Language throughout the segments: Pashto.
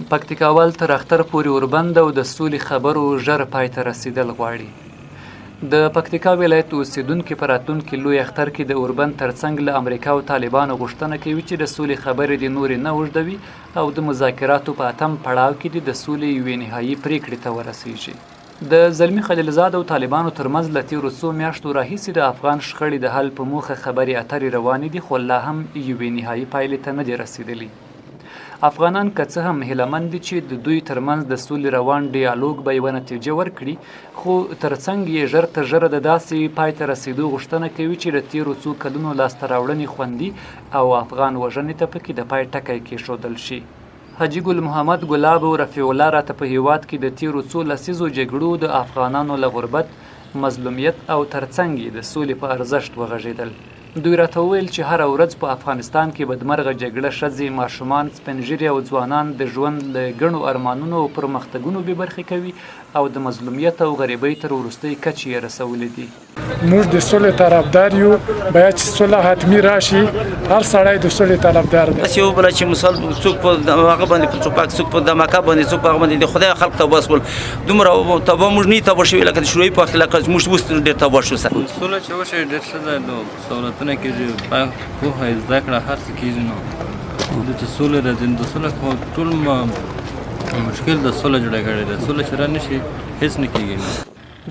پکتیکاوال تر اختر پورې اوربند او د سولې خبرو ژر پای ته رسیدل غواړي. د پکتیکا ولایت اوسیدونکي په راتلونکي لوی اختر کې د اوربند ترڅنګ له امریکا او طالبانو غوښتنه کوي چې د سولې خبرې دې نورې نه اوږدوي او د مذاکراتو په اتم پړاو کې دې د سولې یوې نهایي پریکړې ته ورسیږي. د زلمي خلیلزاد او طالبانو ترمنځ له تېرو څو میاشتو راهیسې د افغان شخړې د حل په موخه خبرې اترې روانې دي، خو لا هم یوې نهایي پایلې ته نه دي رسېدلي. افغانان که څه هم هیله مند دي چې د دوی ترمنځ د سولې روان ډیالوګ به یوه نتیجه ورکړي، خو ترڅنګ یې ژر تر ژره د داسې پای ته رسېدو غوښتنه کوي چې د تېرو څو کلونو لاسته راوړنې خوندي او افغان وژنې ته پکې د پای ټکی کېښودل شي. حاجي ګل محمد ګلاب او رفیع الله راته په هیواد کې د تیرو څو لسیزو جګړو د افغانانو له غربت، مظلومیت او ترڅنګ یې د سولې په ارزښت وغږیدل. دوی راته وویل چې هره ورځ په افغانستان کې بدمرغه جګړه ښځې، ماشومان، سپین ږیري او ځوانان د ژوند له ګڼو ارمانونو او پرمختګونو بې برخې کوي او د مظلومیت او غریبۍ تر وروستۍ کچې یې رسولي دي. موږ د سولې طرفدار یو، باید چې سوله حتمي راشي، هر سړی د سولې طرفدار دی. داسې وبله چې مثال څوک په هغه باندې په ټوپک، څوک په دماکه باندې، څوک په هغه باندې د خدای خلق تباه شول. دومره تباه موږ نه تباه شوي لکه د شوروي په وخت، لکه موږ اوس ډېر تباه شو. سوله چې وشي ډېر ښه دی، نو سهولتونه کېږي، پوهه، زده کړه، هر څه کېږي. نو د چې سوله راځي، نو د سوله خو ټول مشکل د سوله جوړه کړې ده. سوله چې را نه شي هېڅ نه کېږي.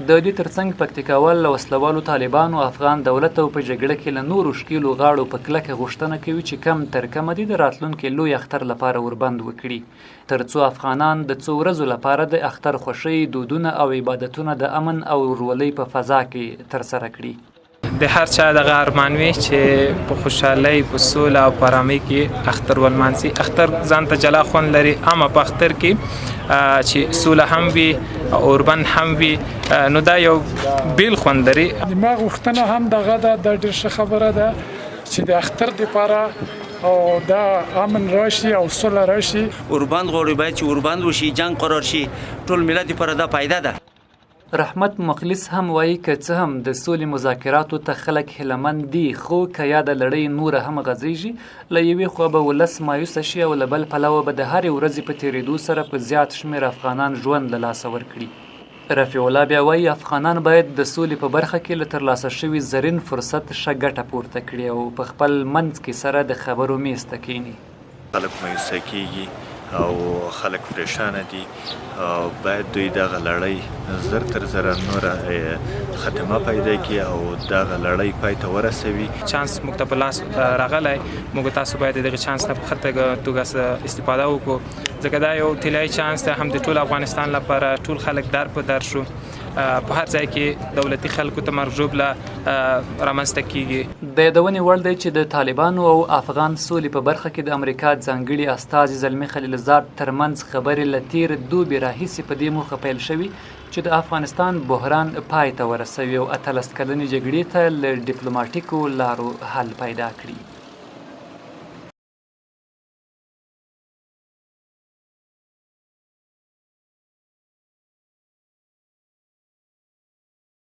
د دې ترڅنګ پکتیکاوال له وسله والو طالبانو، افغان دولت او په جګړه کې له نورو ښکېلو غاړو په کلکه غوښتنه کوي چې کم تر کمه دې د راتلونکي لوی اختر لپاره اوربند وکړي ترڅو افغانان د څو ورځو لپاره د اختر خوښۍ، دودونه او عبادتونه د امن او ورورولۍ په فضا کې ترسره کړي. د هر چا دغه ارمان وي چې په خوشحالۍ، په سوله او په ارامۍ کې اختر ولمانځي. اختر ځان ته جلا خوند لري، اما په اختر کې چې سوله هم وي، اوربند هم وي، نو دا یو بیل خوند لري. د ما غوښتنه هم دغه ده، دا ډېر ښه خبره ده چې د اختر دپاره او دا امن راشي او سوله راشي. اوربند غواړو، باید چې اوربند وشي، جنګ قرار شي، ټول ملت لپاره دا فایده ده. رحمت مخلص هم وايي، که څه هم د سولې مذاکراتو ته خلک هیله مند دي، خو که یاده لړۍ نوره هم غځېږي، له یوې خوا به ولس مایوسه شي او له بل پلوه به د هرې ورځې په تېرېدو سره په زیات شمېر افغانان ژوند له لاسه ورکړي. رفیع الله بیا وايي، افغانان باید د سولې په برخه کې له ترلاسه شوي زرین فرصت ښه ګټه پورته کړي او په خپل منځ کې سره د خبرو مېز ته کېني. خلک مایوسه کیږي او خلک پریشانه دي، باید دوی دغه لړۍ زر تر زره نوره خاتمه پیدا کړي او دغه لړۍ پای ته ورسوي. چانس موږ ته په لاس راغلی، موږ تاسو باید دغه چانس نه په ښه توګه استفاده وکړو، ځکه دا یو طلایي چانس دی هم د ټول افغانستان لپاره. ټول خلک در په در شو، په هر ځای کې دولتي خلکو ته مرګ ژوبله رامنځته کیږي. د یادونې وړ دی چې د طالبانو او افغان سولې په برخه کې د امریکا ځانګړي استازي زلمي خلیلزاد ترمنځ خبرې له تېر دوبي راهیسې په دې موخه پیل شوي چې د افغانستان بحران پای ته ورسوي او 18 کلنې جګړې ته له ډیپلوماټیکو لارو حل پیدا کړي.